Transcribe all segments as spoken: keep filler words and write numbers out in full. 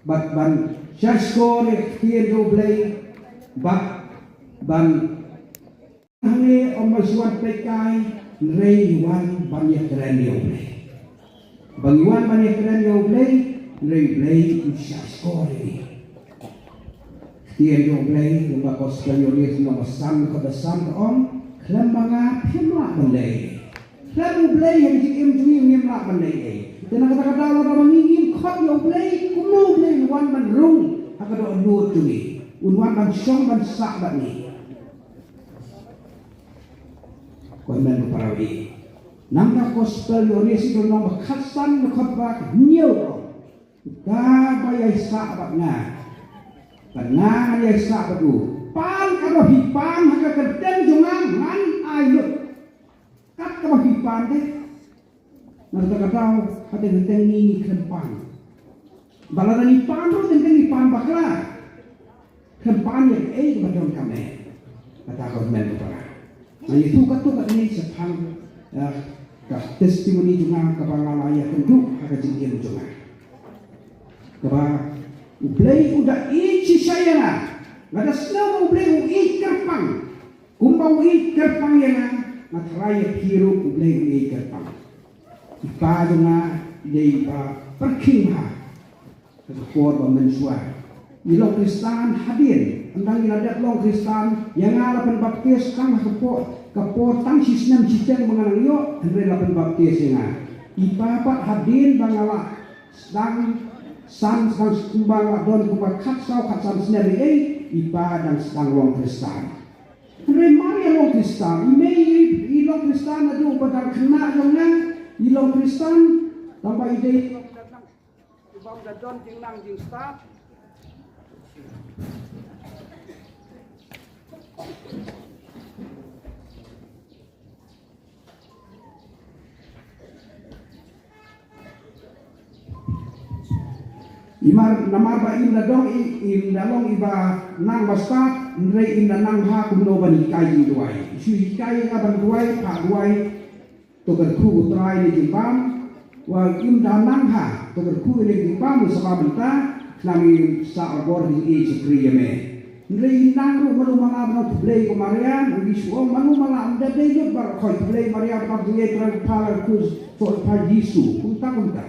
Bad ban shahshkor ïa ka ktien jong U Blei. Bad ban hangne ym ba shu wan peit kai, hynrei wan ban ïakren ïa U Blei. Ba ngi wan ban ïakren ïa U Blei, hynrei U Blei u shahshkor ïa ngi. Ktien jong U Blei, lyngba gospel Ïoannis lyngba san, dkhot ba san ka ong, khlem ma nga phim lah ban leh ei. Khlem U Blei ha ka jingim jong ngi ngim lah ban leh ei. Te na kata ka daw lada ma ngi ngim khot ïa U Blei, kumno U Blei un wan ban rung ha ka dohnud jong ngi. Un wan ban shong ban sah bad ngi. Ko hynmen ko para bangeit. Nangta gospel Ïoannis ka lynnong ba khatsan, dkhot ba hynñiew ka ong. Uta ba ïaisah bad nga, bad nga ngan ïaisah bad u. Pan katba phi pan ha ka kyrteng jong nga ngan ai lut. Kat kaba phi pan te. Na kata ka daw, ha kyrteng ngi ngi khlem pan. Ba lada ngi pan ruh, kyrteng ngi pan bakla. Khlem pan ïa kaei kaba donkam eh. Kata ka hynmen ko para. Ngan ïathuh katto katne shaphang, eh, ka testimony jong nga kaba nga la ïakynduh ha ka jingim jong nga. Kaba U Blei u da ïeit shisha ïa nga. Nga da sngew ba U Blei u ïeit kyrpang. Kumba u ïeit kyrpang ïa nga, nga tharai ïa phi ruh U Blei u ïeit kyrpang. I pa jong nga i dei i ba pyrkhing bha. Ha ka por ba mynshuwa i long Khristan hadien, ynda ngi la dep long Khristan, ïa nga la pynbaptis tang ha ka por, ka por tang shi snem shiteng ba nga nang ïoh, hynrei la pynbaptis ïa nga. I pa pat hadien ba nga la sdang san, sdang kumba nga la don kumba khatsaw khatsan snem ei, i pa dang sdang long Khristan. Hynrei mar ïa long Khristan, i mei i, i long Khristan naduh ba dang khynnah jong nga, i long Khristan, tang ba i dei i bym da don jingnang jingstad. I mar, namar ba im da dong i, im da long i ba nang ba stad, hynrei im da nang bha kumno ban hikai jingduwai. Shu hikai ïa nga ban duwai, phah duwai, to kyrkhu U Trai ïa lade jingbam, wat im da nang bha, to kyrkhu ïa lade jingbam, sa ba mynta, khnang ïa sa arbor ïa i shakri ïa me. Hynrei i nang ruh mano mala ban khublei ko Maria, ngi shu ong mano mala ym da dei lut ba khoi khublei Maria ba ka jingïeit Trai Kpa la kyrkhu soh Kpa Jisu, kumta kumta.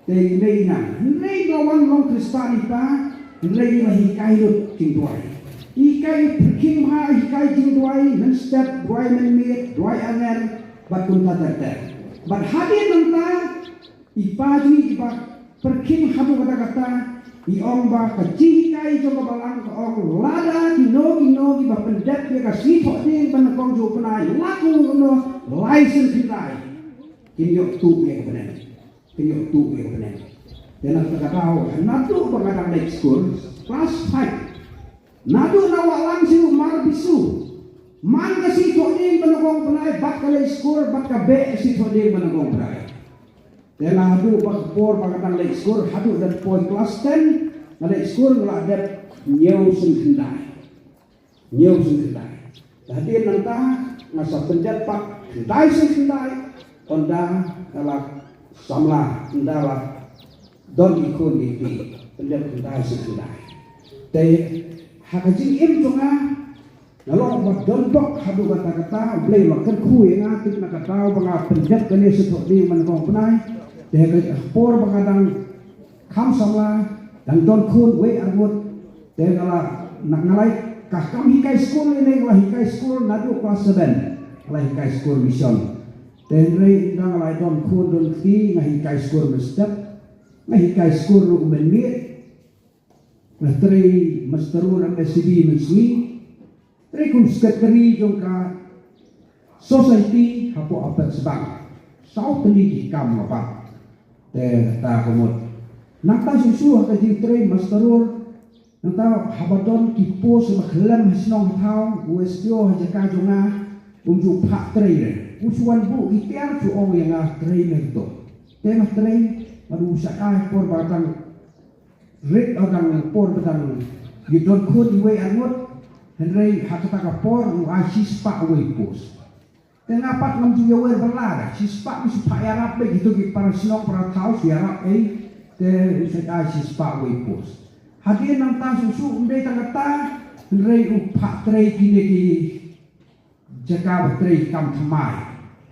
Te i mei i nang, hynrei ba wan long Khristan i pa, hynrei i la hikai lut jingduwai. I hikai pyrkhing bha, i hikai jingduwai, mynstep, duwai mynmiet, duwai angel, bad kumta ter ter. Bad hadien nangta, i pa jong ngi i ba pyrkhing haduh katta katta, i ong ba ka jinghikai jong ka balang ka ong lada kino kino kiba pyndep ïa ka sngi thohdieng ba nyngkong jong u bnai la kumno kumno lai sien khyndai, kin ïoh tuh ïa ka bneng. Kin ïoh tuh ïa ka bneng. Te na kata ka daw, naduh ba nga dang leit skul, klas five. Naduh na Wahlang shuh mar bisu. Man ka sngi thohdieng ba nyngkong bnai, bad ka leit skul, bad ka beh ka sngi thohdieng ba nyngkong bnai. Te naduh ba ka por ba nga dang leit skul, haduh dang poi klas ten, nga leit skul nga la dep hynñiew sien khyndai. Hynñiew sien khyndai. Te hadien nangta, nga sa pyndep pat khyndai sien khyndai, ynda nga la samla, ynda la don ki khun ki kti, pyndep khyndai sien khyndai. Te, ha ka jingim jong nga, nga long ba don bok haduh katta katta, U Blei u la kyrkhu ïa nga, tip na ka daw ba nga pyndep kane sien thohdieng ba nyngkong bnai, te ha ka por ba nga dang kham samla, dang don khun wei arngut, te nga la, na nga la, ka kam hikai skul ine nga la hikai skul naduh klas seven, nga la hikai skul mission. Te hynrei ynda nga la don khun don kti nga hikai skul mynstep, nga hikai skul ruh mynmiet, nga trei master ruh na M S C B mynsngi, trei kum secretary jong ka society hapoh Upper Sbang. Saw tylli ki kam nga pat. Te ta ka mut. Nangta shuh shuh ha ka jingtrei master ruh. Nangta haba don ki post ba khlem ha shnong ha thaw, u S D O ha jaka jong nga, um ju phah trei re. U shu wan buh ki tiar shu ong ïa nga trei me to. Te nga trei, bad u sha ai por ba dang rit, o dang por ba dang ïa don khun iwei arngut, hynrei ha kata ka por u ai shispah wei post. Te nga pat ngam ju ïa wer bylla da, shispah ki shu phah ïarap beit kito ki para shnong para thaw shu ïarap ei. Te u sa ai shispah wei post. Hadien nangta shuh shuh ym dei tang kata, hynrei u phah trei kine ki jaka ba trei kam thymmai.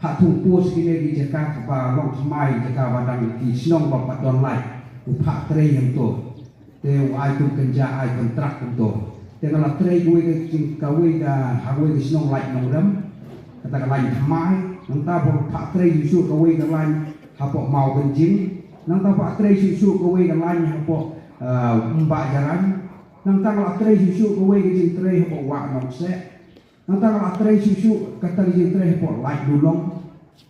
Ha thung post kine ki jaka kaba long thymmai, jaka ba dang ki shnong ba pat don light. U phah trei hangto. Te u ai kum kynja, ai kontrak kumto. Te nga la trei kawei ka jing, kawei ka, ha kawei ka shnong Laitumrem. Kata ka lain thymmai. Nangta pat phah trei shuh shuh kawei ka lain hapoh Mawkynjing. Nangta pat trei shuh shuh kawei ka lain hapoh, ah, Umbah Jarain. Nangta nga la trei shuh shuh kawei ka jingtrei hapoh Wah Nongseh. Nangta nga la trei shuh shuh kata ka jingtrei hapoh Laitlulong.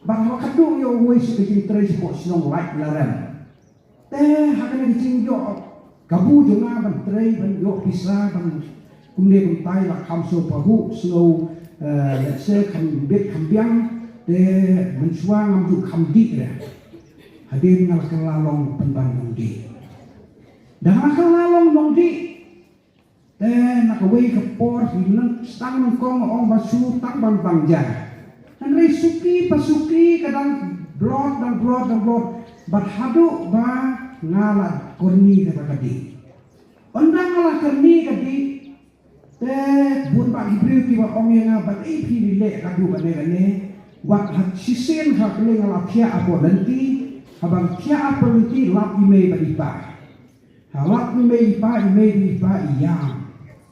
Bad haba khatduh ïoh uwei shuh ka jingtrei hapoh shnong Laitlarem. Te ha kane ka jingïoh kabu jong nga ban trei, ban ïoh pisa, ban kumne kumtai, la kham sngewbha, sngew, eh, lehse kham bit kham biang, te mynshuwa ngam ju kham dih re. Hadien nga la kylla long pynban nongdih. Da nga la kylla long nongdih, te na kawei ka por, nang sdang nyngkong ong ba shu tang ban bang ja. Hynrei suki pa suki ka dang blot, dang blot, dang blot. Bad haduh ba nga la kyrni kata ka dih. Ynda nga la kyrni ka dih, te bun bah ki briew kiba ong ïa nga, balei phi leh katu kane kane. Wat ha shisien ha kane nga la thiah hapoh lynti. Haba nga thiah hapoh lynti, lap i mei bad i pa. Ha lap i mei i pa, i mei i pa i ïam.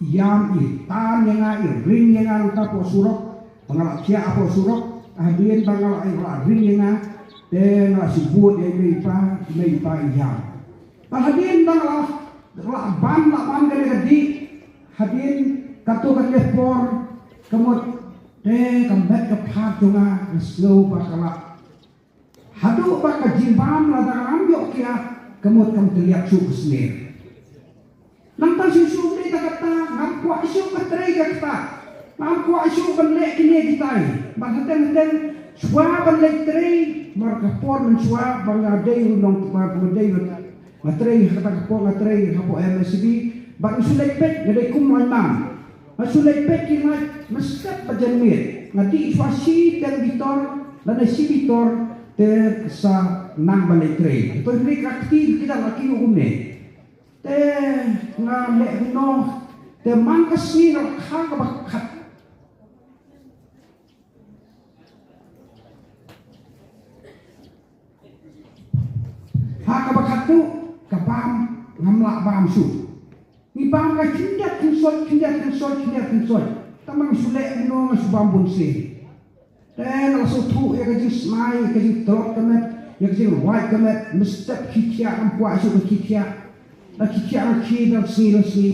I ïam, i tan ïa nga, i ring ïa nga nangta hapoh surok. Ba nga la thiah hapoh surok. Hadien ba nga la, i la ring ïa nga, te nga la shu bud ïa i mei i pa, i mei i pa i ïam. Bad hadien ba nga la, la ban, la ban kane ka dih. Hadien kato kane por, ka mut, te ka met ka phad jong nga, nga sngew ba ka la Haduh ba ka jingbam lada ka lam ïoh kiad, ka mut kam tylliat shuh ka sner. Nangta shuh shuh ym dei tang kata, ngam kwah shuh ban trei ka ktah. Ngam kwah shuh ban leh kine kitai. Bad hateng hateng shuwa ban leit trei, mar ka por mynshuwa ba nga dei u nong, ba nga dei u Nga trei ha kata ka por, nga trei hapoh M S B. Bad nga shu leit peit, nga dei kum lineman. Nga shu leit peit ki light, mynstep ba jan miet. Nga dih shuwa shi teng bitor, lane shi bitor, te sa nang ban leit trei. To hynrei ka kti ki dang la kiew kumne. Te nga leh kumno, te man ka sngi nga la kha kaba khat. Ha kaba khatduh, ka bam, ngam lah bam shuh. Ngi bam ka khyndiat khynsoit, khyndiat khynsoit, khyndiat khynsoit. Tangba nga shu leh kumno nga shu bam bun sien. Te nga la sngewthuh ïa ka jingsmai, ïa ka jingtlot ka met, ïa ka jingrwai ka met, mynstep ki thiah ngam kwah shuh ka ki thiah. Da ki thiah nga khie da sngi da sngi.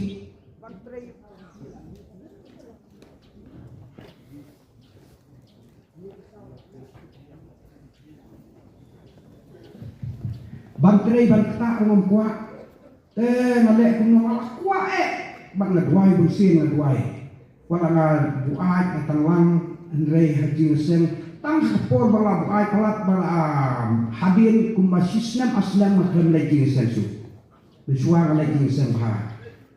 Ban trei ban ktah ruh ngam kwah. Te nga leh kumno nga la kwah eh. Bad nga duwai bun sien nga duwai. Wat la nga buaid nga tang lang hynrei ha jingïaseng. Tang ha ka por ba la buaid palat ba la, ah, hadien kumba shi snem ar snem nga khlem leit jingïaseng shuh. Mynshuwa nga leit jingïaseng bha.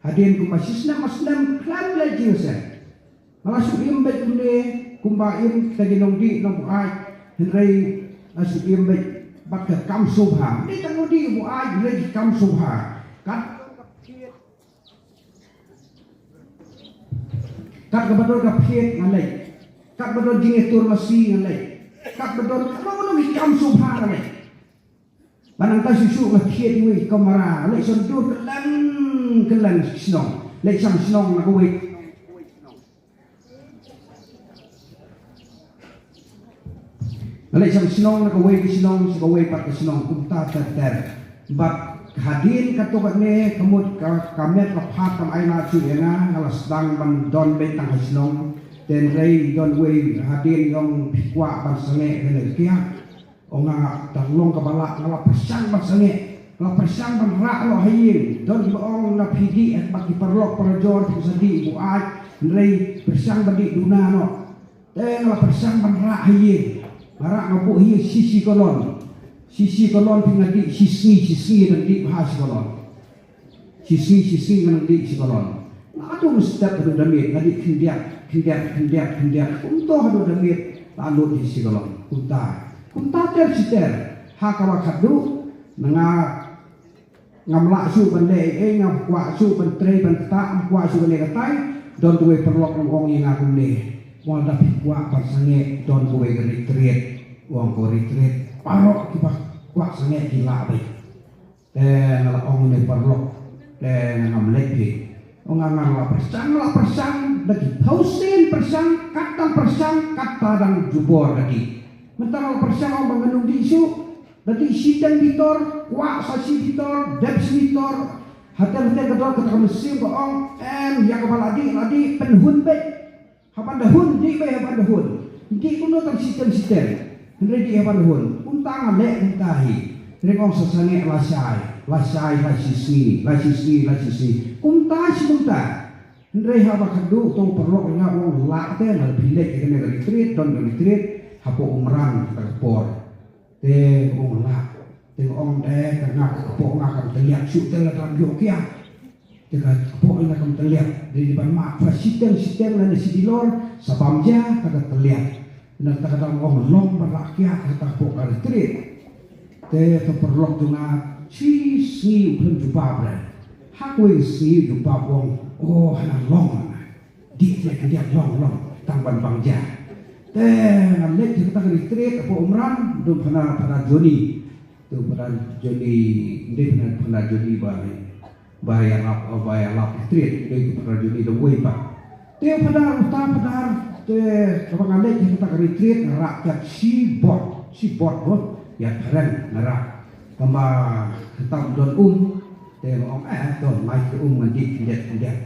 Hadien kumba shi snem ar snem khlem leit jingïaseng. Nga la shu im beit kumne, kumba im kita ki nongdih nongbuaid, hynrei nga shu im beit bad ka kam sngewbha. Ym dei tang nongdih buaid, hynrei ki kam sngewbha. Kat, kat kaba don ka phied nga leit. Kat ba don jingïatur masi nga leit. Kat ba don kano kano ki kam sngewbha nga leit. Ba nangta shuh shuh nga thied iwei i kamra, leit shon dur kylleng kylleng shnong, leit shang shnong na kawei. Nga leit shang shnong na kawei ka shnong sha kawei pat ka shnong kumta ter ter. Bad hadien kato kane ka mut ka, ka met ka phad kam ai lad shuh ïa nga, nga la sdang ban don beit tang ha shnong. Te hynrei don wei hadien i ong phi kwah ban sangeh, nga leh ïa. Ong nga, tang long kaba lah, nga la pyrshang ban sangeh, nga la pyrshang ban rah noh ha ïing. Don kiba ong na phi dih, eh, bad ki paralok parajor phi sa dih buaid, hynrei pyrshang ban dih duna noh. Te nga la pyrshang ban rah ha ïing. Nga rah nga buh ha ïing shi shi galon. Shi shi galon phi nga dih shi sngi, shi sngi dang dih bha shi galon. Shi sngi, shi sngi nga nang dih shi galon. Naduh mynstep haduh da miet, nga dih khyndiat, khyndiat, khyndiat, khyndiat. Kumto haduh da miet, la lut hi shi galon. Kumta. Kumta ter shi ter. Ha kaba khatduh, na nga Ngam lah shuh ban leh ei ei, ngam kwah shuh ban trei ban ktah, ngam kwah shuh ban leh katai. Don uwei u paralok u ong ïa nga kumne, u ong lada phi kwah ban sangeh don uwei ka retreat, u ong, ka retreat baroh kiba kwah sangeh ki lah beit. Te nga la ong ïa une u paralok, te nga ngam leit bha. U ong nga la pyrshang, la pyrshang, da ki thousand pyrshang, katba pyrshang katba dang jubor da ki. Mynta nga la pyrshang, ong, ba ngan ym dih shuh. Da dih shiteng bitor, kwah sa shi bitor, dep shi bitor. Hatem hatem ka don kata ka mynsiem ka ong, em, ïa kaba la dih, la dih, pynhun beit. Haba da hun, dih beit haba da hun. Dih kumno tang shiteng shiteng. Hynrei dih haba da hun. Kumta nga leh kumta hi. Hynrei ong sa sangeh lashai, lashai, la shi sngi, la shi sngi, la shi sngi. Kumta shi kumta. Hynrei haba khatduh uto u paralok u ong lah te, lada phi leit ïa kane ka retreat, don ka retreat hapoh Umran kata ka por. Te u ong lah. Te u ong, eh, ka nga, ka kpoh nga kam tylliat shuh te lada ym ïoh kiad. Te ka kpoh nga kam tylliat. Dei ban mad ba shiteng shiteng lane shi bilor, sa bam ja kata tylliat. Nangta ka dang ong long ba lah kiad kata kpoh ka retreat. Te uto u paralok jong nga shi sngi u khlem jubab re. Ha kawei ka sngi u jubab, u ong, oh, hana long. Dih, dih, dih, long, long, tang ban bam ja. Te nga leit ha kata ka retreat hapoh Umran, don Phadar, Phadar Johnny. To Phadar Johnny, ym dei Phadar, Phadar Johnny ba, ba ïalap, ba ïalap retreat, ym dei, to Phadar Johnny da uwei pat. Te Phadar, uta Phadar, te haba nga leit ha kata ka retreat, nga rah kiad shibun, shibun, bun, ïa phareng nga rah. Tangba kata don um, te nga ong, eh, to, mai ka um ngan dih khyndiat khyndiat.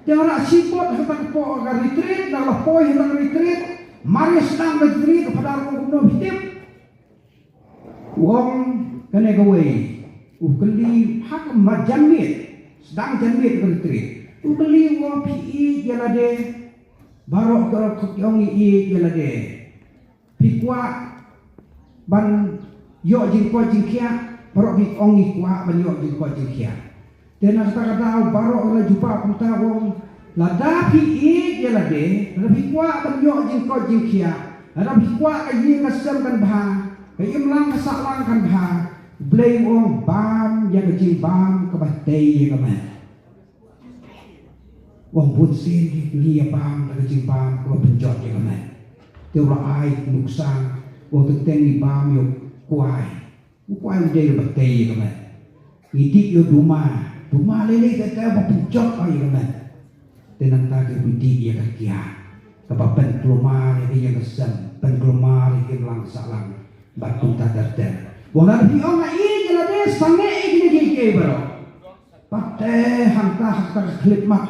Te nga rah shibun ha kata ka por ka retreat, nga la poi ha kata ka retreat, mar ïa sdang ka retreat, u Phadar u ong kumno phi tip. U ong kane kawei, u kylli ha ka mar janmiet, sdang janmiet ka retreat. U kylli, u ong phi ïeit ïa lade, baroh ka, ka ong ïeit ïa lade. Phi kwah ban ïoh jingkoit jingkhiah, baroh phi ong ngi kwah ban ïoh jingkoit jingkhiah. Te na kata ka daw baroh la jubab kumta, u ong lada phi ïeit ïa lade, lada phi kwah ban ïoh jingkoit jingkhiah, lada phi kwah ka ïing ka sem kan bha, ka imlang ka sahlang kan bha, Blei u ong bam ïa ka jingbam kaba tei ïa ka met. U ong bun sien ngi ïa bam da ka jingbam kaba pynjot ïa ka met. Te u la ai nuksa, u ong teng teng ngi bam ïa u kwai. U kwai u dei ba tei ïa ka met. Ngi dih ïa u duma, duma lei lei te te ba pynjot ïa ka met. Te nangta ki pynjot ïa ka kiad kaba pynkulmar ïa ka ïing ka sem, pynkulmar ïa ka imlang sahlang. Bad kumta ter ter. Bad lada phi ong nga ïeit ïa lade, sangeh ïa kine kiei kiei baroh. Bad te hangta ha kata ka khyllipmat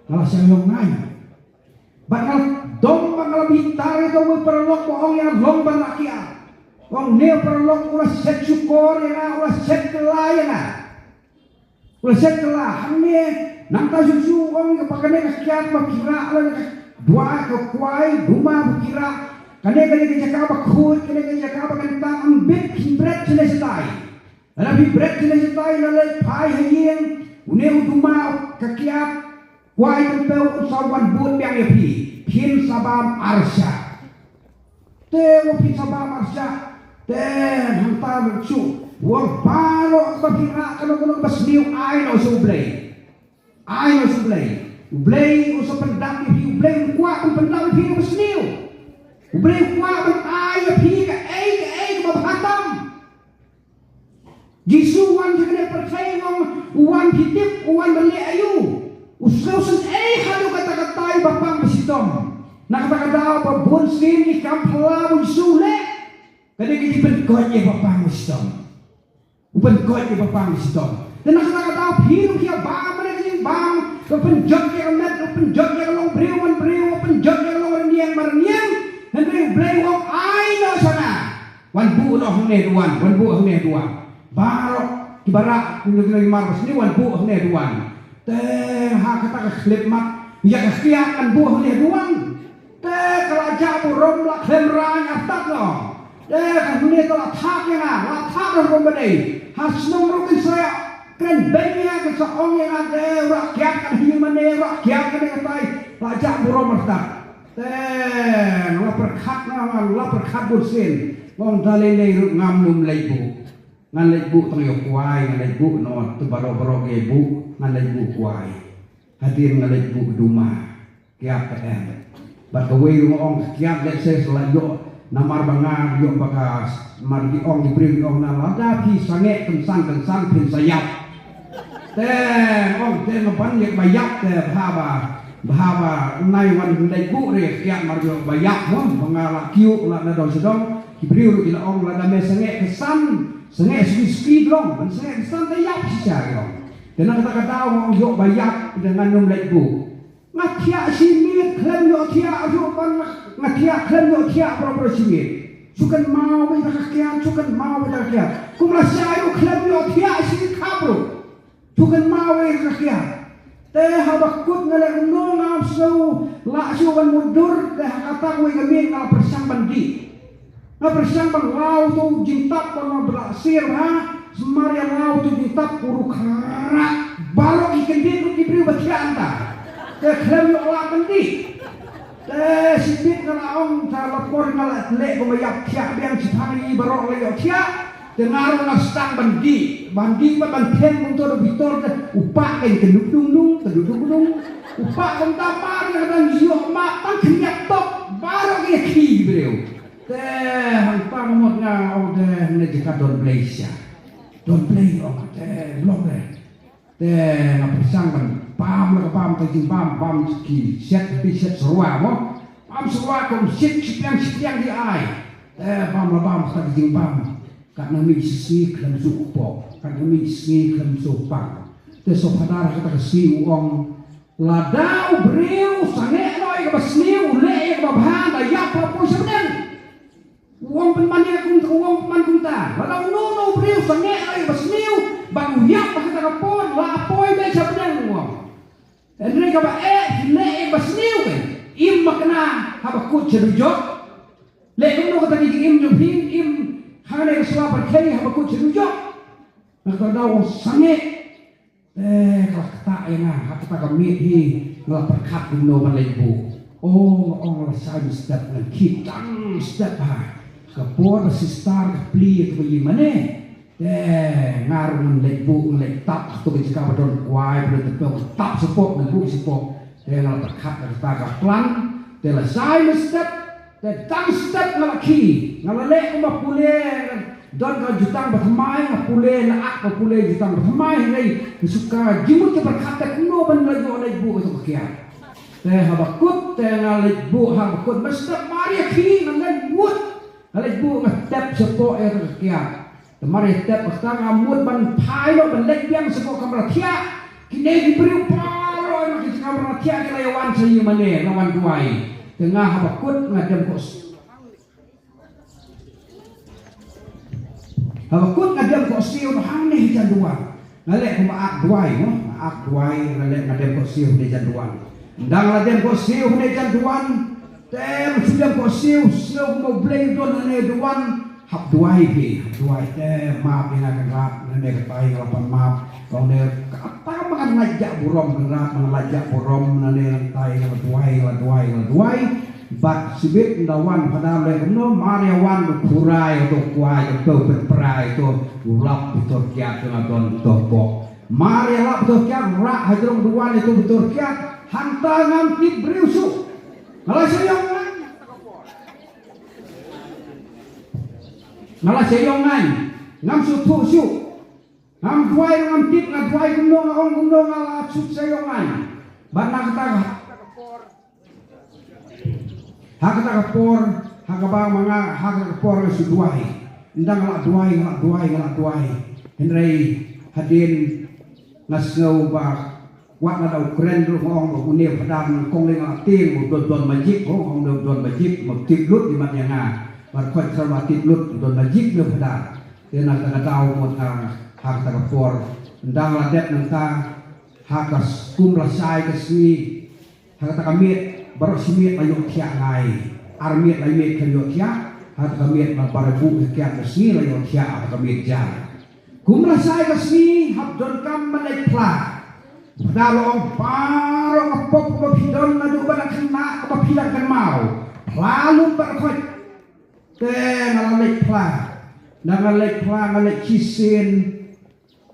nga la shah ïoh ngai. Bad nga dom bad nga la bitar ïa uwei u paralok ba ong ïa nga long ban lah kiad. Ong ne u paralok u la shet shukor ïa nga, u la shet kylla ïa nga. U la shet kylla hangne, nangta shuh shuh u ong ba kane ka kiad ba phi rah, lane ka dua ka kwai duma ba phi rah, kane kane ka jaka ba khuid, kane ka jaka ba kyntang, ym bit, phin bret shane shatai. Lada phi bret shane shatai, lada leit phai ha ïing, une u duma, ka kiad, kwai, kynpew, u sa wan bud biang ïa phi, phin sa bam arshah. Te u ong phin sa bam arshah. Te hangta ruh shuh, u ong baroh kaba phi rah, kano kano kaba sniew, ai noh sha U Blei. Ai noh sha U Blei. U Blei u sa pyndap ïa phi, U Blei um kwah ban pyndap ïa phi kaba sniew. U Blei u kwah ban ai ïa phi kaei kaei kaba bha tam. Jisu u wan sha kane ka pyrthei, u ong, u wan, phi tip u wan ban leh aïu? U sngewsynei haduh katta katta ïa ba pang ba shitom. Na kata ka daw ba bun sien ki kam phylla ba u Jisu u leh, ka dei ka jingpynkoit ïa ba pang ba shitom. U pynkoit ïa ba pang ba shitom. Te na kata ka daw phi ruh phi ïa bam, ka dei ka jingbam, ka pynjot ïa ka met, ka pynjot ïa ka long briew man briew, ka pynjot ïa ka long rynïeng man rynïeng. Hynrei U Blei u ong ai noh sha nga. Wan buh noh hangne duwan, wan buh hangne duwan. Baroh kiba rah, kino kino ki mar ba sniew, wan buh hangne duwan. Te ha kata ka khyllipmat, ïa ka kiad ngan buh hangne duwan. Te ka la jah burom, la khlem raiñ artat noh. Te ka hangne ka la thad ïa nga, la thad noh ruh ba dei. Ha shnong ruh kin sa kren beiñ ïa nga, kin sa ong ïa nga, te u rah kiad ka dei mane, u rah kiad ka dei katai. La jah burom artat. Te nga la pyrkhat, nga la pyrkhat bun sien. Nga ong da lei lei ruh ngam nym leit buh. Ngan leit buh tang ïa u kwai, ngan leit buh noh, to baroh baroh ngi buh, ngan leit buh kwai. Hadien ngan leit buh duma. Kiad ka em. Bad kawei ruh ong ka kiad lehse sa la ïoh. Namar ba nga ïoh ba ka, mar ki ong ki briew ki ong na lada phi sangeh kynsan kynsan phin sa ïap. Te ong te nga ban ïa ba ïap te bha ba, bha ba nai wan leit buh re kiad mar ïoh ba ïap mo ba nga la kiew la na dong sha dong. Ki briew ruh ki la ong lada me sangeh kynsan, sangeh suki suki dong, ban sangeh kynsan te ïap shisha ïoh. Te na kata ka daw nga ong ïoh ba ïap te ngan ym leit buh. Nga thiah shi miet khlem ïoh thiah ruh ban nga thiah khlem ïoh thiah baroh baroh shi miet. Shu kynmaw ba ïa ka kiad, shu kynmaw ba ïa ka kiad. Kum lashai ruh khlem ïoh thiah shi khap ruh. Shu kynmaw ba ïa ka kiad. Te haba kut nga leh kumno ngam sngew lah shuh ban mutdur, te ha kata kawei ka miet nga la pyrshang ban dih. Nga pyrshang ban law tu jingtap ban nga bla sir ha. Sumar ïa law tu jingtap u ruh khrah. Baroh ki kyndit ruh ki briew ba thiah hangta. Te khlem ïoh lah ban dih. Te shibit nga la ong ta la por nga la leh kumba ïap thiah biang shiphang ïa baroh la ïoh thiah. Te nga ruh nga sdang ban dih ban dih ban ban theng kumto da bitor te u pah kein kyndup dung dung kyndup dung dung. U pah kumta mar ïa ka dang ïoh map tang khyndiat tok baroh ki ïa ki briew. Te hangta ka mut nga ong te ne jaka don Blei sha. Don Blei ong te blok re. Te nga pyrshang ban bam la ka bam ka jingbam bam ki shet ki shet sarwa mo. Bam sarwa kum shet shipiang shipiang di ai. Te bam la bam ka jingbam. Kat na mi sisi khlem su pok. Kat na mi sisi khlem su pang. Te so phadar kata ka si u ong. Lada u briew sangeh noh ïa kaba sniew u leh ïa kaba bha da ïap la poi sha bneng. U ong pynban ïa kumta, u ong pynban kumta. Lada uno uno u briew sangeh noh ïa kaba sniew bad u ïap ha kata ka por la poi beit sha bneng u ong. Hynrei kaba eh ki leh ïa kaba sniew beit. Im makna haba kut sha dujok. Leh kumno kata ki jingim jong phi im hangne ka sla pyrthei haba kut sha dujok. Na kata daw u ong sangeh. Te ka la ktah ïa nga ha kata ka miet hi nga la pyrkhat kumno ban leit buh. O nga ong la shai step ngan khie tang step ha. Ka por ka sister ka plie ka ba ïing mane. Te nga ruh ngan leit buh ngan leit tap ha to ka jaka ba don kwai ba don tepeu tap shapoh ngan buh shapoh. Te nga la pyrkhat ka kata ka plan. Te la shai step. Te tang step nga la khie nga la leh kumba pule. Don ka jutang ba thymmai nga pule na ak ba pule jutang ba thymmai hynrei nga shu ka jingmut ka pyrkhat te kumno ban leit buh leit buh ka kiad. Te haba kut te nga leit buh haba kut ba step mar ïa khie nga leit buh nga leit buh nga tep shapoh ïa ka kiad. Te mar ïa tep ba kata nga mut ban phai lo ban leit biang shapoh kamra thiah. Kine ki briew baroh na ki kamra thiah ki la ïa wan sha ïing mane la wan duwai. Te nga haba kut nga dem ko Haba kut nga dem ko siew hangne hi jan duwan. Nga leh kumba ak duwai mo, nga ak duwai nga leh nga dem ko siew hangne jan duwan. Ndang la dem ko siew hangne jan duwan. Te shu dem ko siew siew kumba u Blei u don hangne duwan. Hap duwai phi, hap duwai te map ïa nga Kynrad, hangne ka tai nga la pan map. Kong ne ka tam nga la jah burom Kynrad, nga la jah burom hangne ka tai nga la duwai, nga la duwai, nga la duwai. Bad shibit nda wan phadar leh kumno mar ïa wan u phurai u to kwai u to pynprai u to u lap u to kiat u na don u to pok. Mar ïa lap u to kiat u rah ha jrong u wan ïa to u to kiat hangta ngam tip briew shuh. Nga la sha ïong ngan. Nga la sha ïong ngan. Ngam shu thuh shuh. Ngam duwai ngam tip nga duwai kumno nga ong kumno nga la shu sha ïong ngan. Bad na kata ka Ha kata ka por, ha kaba ma nga, ha kata ka por nga shu duwai. Ynda nga la duwai, nga la duwai, nga la duwai. Hynrei hadien nga sngew ba wat nga da u kren ruh nga ong ba une u phadar nyngkong lei nga la tieng ba u don don magic, ong ong u don magic, ma tip lut i mat ïa nga. Ba khot khar ma tip lut, u don magic une u phadar. Te na kata ka daw mut ha, ha kata ka por. Ynda nga la dep nangta, ha ka kum la shai ka sngi. Ha kata ka miet baroh shi miet la ïohthiah ngai. Ar miet la miet kan ïohthiah. Ha kata ka miet la baroh buh ka kiat ka sngi la ïohthiah ha kata ka miet jar. Kum la shai ka sngi hap donkam ban leit phla. Phla la ong baroh ka pop kaba phi don naduh ba la khynnah kaba phi dang kynmaw. Phla lut baroh khoit. Te nga la leit phla. Nda nga leit phla, nga leit shisien,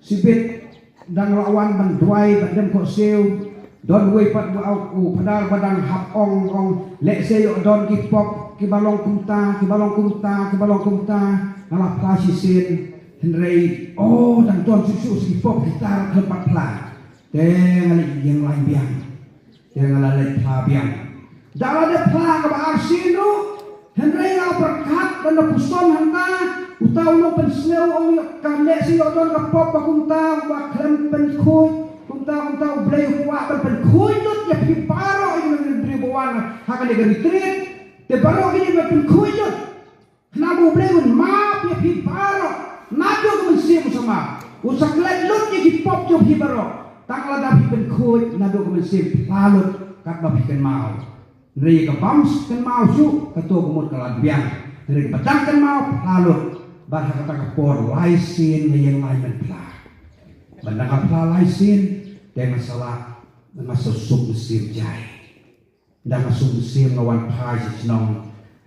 shibit dang la wan ban duwai, ban dem khohsiew. Don wei pat ba u phadar ba dang hap ong, ong, lehse ïoh don ki pop kiba long kumta, kiba long kumta, kiba long kumta. Nga la phla shisien, hynrei, oh, dang don shuh shuh ki pop kita ruh khlem pat phla. Te nga leit ïeng lai biang. Te nga la leit phla biang. Da la dep phla kaba arsien ruh, hynrei nga la pyrkhat ban da puson hangta, uta u nongpynsngew u ong ïa ka, lehse ïoh don ka pop ba kumta, ba khlem pynkhuid, kumta, kumta. U Blei u kwah ban pynkhuid lut ïa phi baroh, ïa ki nongbriew ba wan ha kane ka retreat. Te baroh kine ban pynkhuid lut. Khnang ba U Blei un map ïa phi baroh. Naduh ka mynsiem u sa map. U sa klet lut ïa ki pop jong phi baroh. Tang lada phi pynkhuid naduh ka mynsiem, phla lut katba phi kynmaw. Hynrei ka bym kynmaw shuh, kato ka mut ka la biang. Hynrei kaba dang kynmaw, phla lut. Bad ha kata ka por lai sien nga ïeng lai ban phla. Bad nga phla lai sien, te nga sa lah, nga sa suk mynsiem jai. Nda nga suk mynsiem, nga wan phai sha shnong.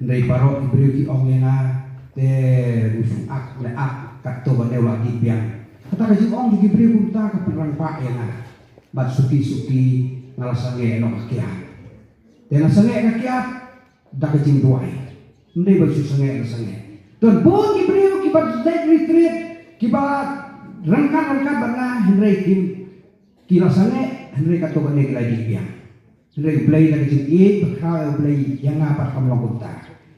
Hynrei baroh ki briew ki ong ïa nga, te u shu ak ne ak, katto katne u la dih biang. Kata ka jingong jong ki briew kumta ka pynrangbah ïa nga. Bad suki suki nga la sangeh noh ka kiad. Te nga sangeh ka kiad da ka jingduwai. Ym dei ba shu sangeh, nga sangeh. Don bun ki briew kiba leit retreat, kiba ryngkat ryngkat bad nga, hynrei kim, ki la sangeh, hynrei katto katne ki la dih biang. Hynrei U Blei da ka jingïeit bakhraw, U Blei ïa nga pat kam long kumta.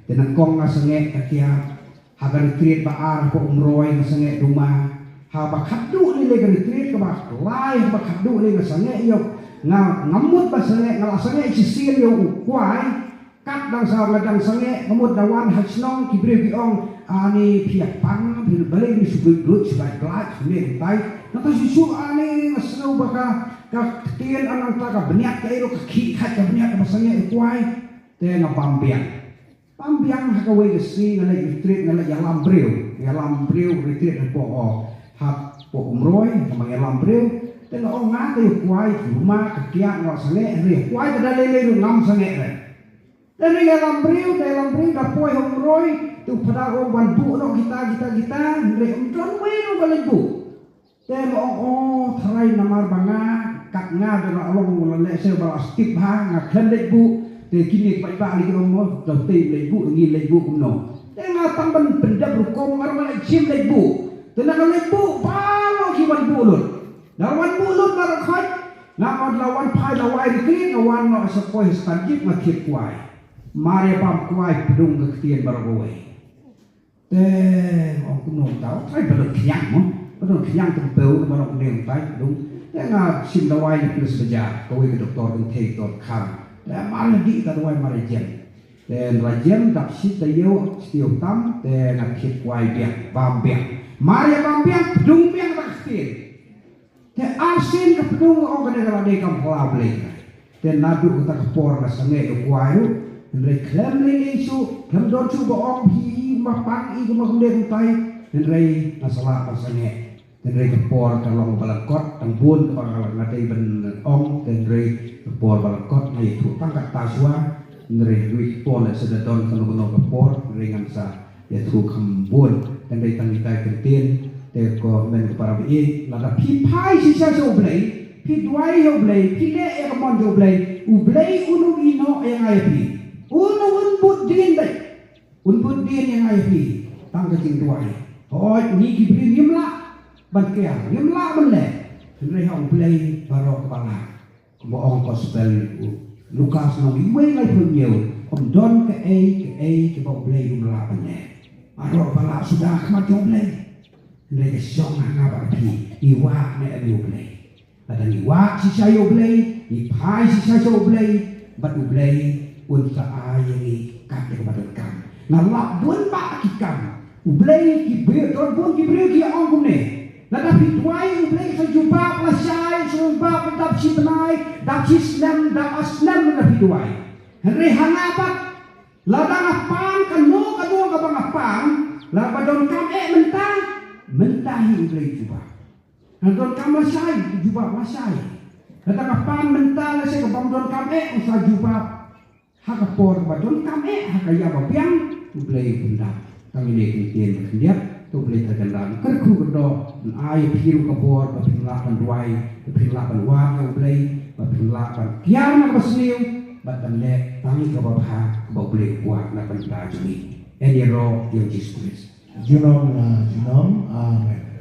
Te nyngkong nga sangeh ka kiad, ha ka retreat ba ar hapoh Umroi nga sangeh duma. Haba khatduh lei lei ka retreat kaba lai, haba khatduh lei nga sangeh ïa u, nga, nga mut ba sangeh, nga la sangeh shisien ïa u kwai. Kat dang sa, nga dang sangeh, nga mut da wan ha shnong ki briew ki ong, ani phi ïa pang, phi balei ni shu bluit bluit, shu lait lait, shu leh tai. Nangta shu shu ani nga sngew ba ka, ka ktien, ah, nangta ka bniat, ka ïoh ka khih khat ka bniat, kaba sangeh u kwai. Te nga bam biang. Bam biang ha kawei ka sngi nga leit retreat, nga leit ïalam briew. Ïalam briew retreat hapoh, oh, hapoh Umroi, nga ïalam briew. Te nga ong nga te u kwai, duma ka kiad nga sangeh, hynrei u kwai ka da lei lei ruh ngam sangeh re. Te hynrei ïalam briew, te ïalam briew, da poi ha Umroi, te u phadar u ong ban buh noh kita, kita, kita, hynrei ym don wei ruh ba leit buh. Te nga ong, oh, tharai namar ba nga, kat nga da la long, la lehse ba la stip ha, nga khlem leit buh. Te kine ki paidbah lei ki ong, oh, da utei leit buh, ngi leit buh kumno. Te nga tang ban pyndep rukom, nga ruh nga leit shim leit buh. Te na nga leit buh, baroh ki wan buh lut. Da wan buh lut baroh khoit, nga wan, la wan phai, la wai retreat, nga wan noh sha poi ha stan jeep, nga thied kwai. Mar ïa bam kwai, pdung ka ktien baroh kawei. Te ong kumno tau, trai ba don khñiang mo. Ba don khñiang tympew, ba don khñiang tai, dung. Te nga shim dawai na Police Bazar, kawei ka doktor kynthei, doktor kham. Te mar ïa dih ta dawai mar ïa jem. Te mar ïa jem, dap shi taïew, shi taïew tam, te nga thied kwai biang, bam biang. Mar ïa bam biang, pdung biang ta ka ktien. Te arsien ka pdung, ong kane ka la dei kam phylla U Blei. Te naduh kata ka por nga sangeh ïa u kwai ruh, hynrei khlem lei lei shuh, khlem don shuh ba ong hi i ma pang i kumba kumne kumtai, hynrei nga sa lah ban sangeh. Hynrei ka por ka long ba lyngkot, tang bun kaba nga dei ban ong, hynrei ka por ba lyngkot nga ïathuh tang katta shuwa, hynrei ruh ka por lehse da don kano kano ka por, hynrei ngan sa ïathuh kham bun, tang dei tang ïa ka ktien, te ko hynmen ko para baieit, lada phi phai shisha sha U Blei, phi duwai ïa U Blei, phi leh ïa ka mon jong U Blei, U Blei un ïehnoh ïa nga ïa phi. Un, un bud dien beit. Un bud dien ïa nga ïa phi. Tang ka jingduwai. Hooid, ngi ki briew ngim lah ban kiar, ngim lah ban leh. Hynrei ha U Blei baroh kaba lah. Kumba ong gospel u Lukas lynnong wei laiphew hynñiew, ym don kaei kaei kaba U Blei um lah ban leh. Baroh ba lah suda ha khmat jong U Blei. Hynrei ka shong ha nga bad phi, ngi wad ne em ïa U Blei. Lada ngi wad shisha ïa U Blei, ngi phai shisha sha U Blei, bad U Blei un sa ai ïa ngi kat ïa kaba donkam. Nga lap bun bah ki kam. U Blei, ki briew, don bun ki briew ki ong kumne. Lada phi duwai U Blei sa jubab lashai, sa jubab dap shi bnai, dap shi snem, dap ar snem lada phi duwai. Hynrei ha nga pat, lada nga pan kano kano kaba nga pan, lada ba donkam eh mynta, mynta hi U Blei jubab. Lada donkam lashai, jubab lashai. Lada nga pan mynta lashai, kaba ym donkam eh, un sa jubab ha ka por kaba donkam eh, ha ka ïa ba biang, U Blei u pyndap. Tang ine ki ktien ba khyndiat, U Blei Trai Kynrad un kyrkhu kyrdoh, un ai ïa phi ruh ka bor ba phin lah ban duwai, ba phin lah ban wad ïa U Blei, ba phin lah ban kiar na kaba sniew bad ban leh tang kaba bha kaba U Blei u kwah na ka bynta jong ngi. Yn ïaroh ïa U Jisu Khrist. Junom la junom. Amen.